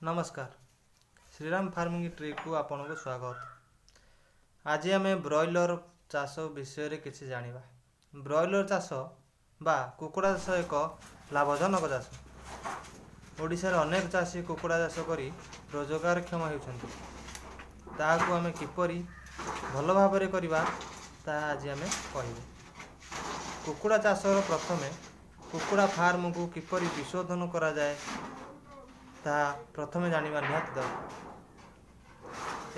ନମସ୍କାର, ଶ୍ରୀରାମ ଫାର୍ମିଂ ଟ୍ରିକ୍କୁ ଆପଣଙ୍କୁ ସ୍ୱାଗତ। ଆଜି ଆମେ ବ୍ରଏଲର ଚାଷ ବିଷୟରେ କିଛି ଜାଣିବା। ବ୍ରଏଲର ଚାଷ ବା କୁକୁଡ଼ା ଚାଷ ଏକ ଲାଭଜନକ ଚାଷ। ଓଡ଼ିଶାରେ ଅନେକ ଚାଷୀ କୁକୁଡ଼ା ଚାଷ କରି ରୋଜଗାରକ୍ଷମ ହେଉଛନ୍ତି। ତାହାକୁ ଆମେ କିପରି ଭଲ ଭାବରେ କରିବା, ତାହା ଆଜି ଆମେ କହିବୁ। କୁକୁଡ଼ା ଚାଷର ପ୍ରଥମେ କୁକୁଡ଼ା ଫାର୍ମକୁ କିପରି ବିଶୋଧନ କରାଯାଏ, ତାହା ପ୍ରଥମେ ଜାଣିବା ନିହାତି ଦରକାର।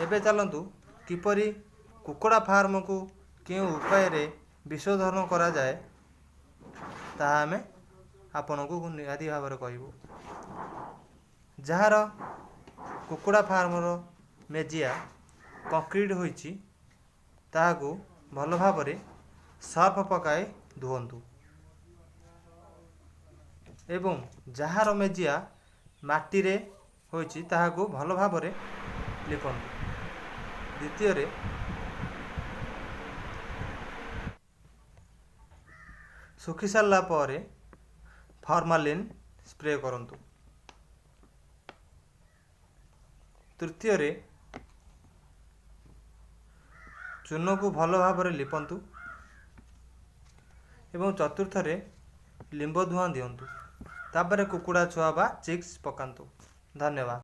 ଏବେ ଚାଲନ୍ତୁ, କିପରି କୁକୁଡ଼ା ଫାର୍ମକୁ କେଉଁ ଉପାୟରେ ବିଶୋଧନ କରାଯାଏ, ତାହା ଆମେ ଆପଣଙ୍କୁ ନିହାତି ଭାବରେ କହିବୁ। ଯାହାର କୁକୁଡ଼ା ଫାର୍ମର ମେଜିଆ କଂକ୍ରିଟ ହୋଇଛି, ତାହାକୁ ଭଲ ଭାବରେ ସର୍ଫ ପକାଇ ଧୁଅନ୍ତୁ ଏବଂ ଯାହାର ମେଜିଆ ମାଟିରେ ହୋଇଛି, ତାହାକୁ ଭଲ ଭାବରେ ଲିପନ୍ତୁ। ଦ୍ୱିତୀୟରେ, ଶୁଖି ସାରିଲା ପରେ ଫର୍ମାଲିନ୍ ସ୍ପ୍ରେ କରନ୍ତୁ। ତୃତୀୟରେ, ଚୂନକୁ ଭଲ ଭାବରେ ଲିପନ୍ତୁ ଏବଂ ଚତୁର୍ଥରେ, ଲିମ୍ବ ଧୂଆଁ ଦିଅନ୍ତୁ। ତାପରେ କୁକୁଡ଼ା ଛୁଆ ବା ଚିକ୍ସ ପକାନ୍ତୁ। ଧନ୍ୟବାଦ।